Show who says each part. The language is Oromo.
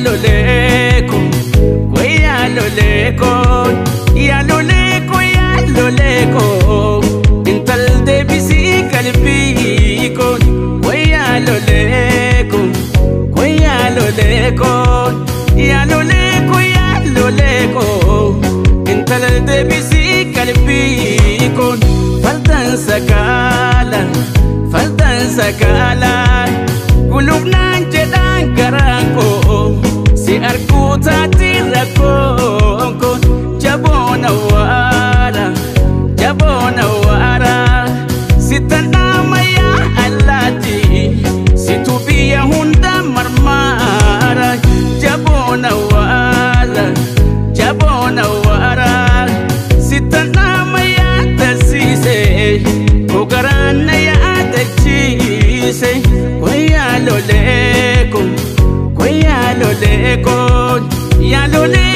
Speaker 1: Lole, Lolee koo, yaa lolee koo, yaa lolee koo, intal deebisii qalbii koo, wayyaa lolee koo, wayyaa lolee koo, yaa lolee koo, yaa lolee koo, intal deebisii qalbii koo. Fardan sakaala, fardan sakaala, gulufnaan jedhaan garaan koo si arguu taati rakkoon koo. Jaboon awwaara, jaboon awwaara, sitan dhaamayaa allaatti, situ biyya hunda marmaara. Jaboon awwaara, jaboon awwaara, sitan dhaamayaa tarsiise, kogaraan na yaadachiise. Wayyaa lolee koo, wayyaa lolee koo, yaa lolee.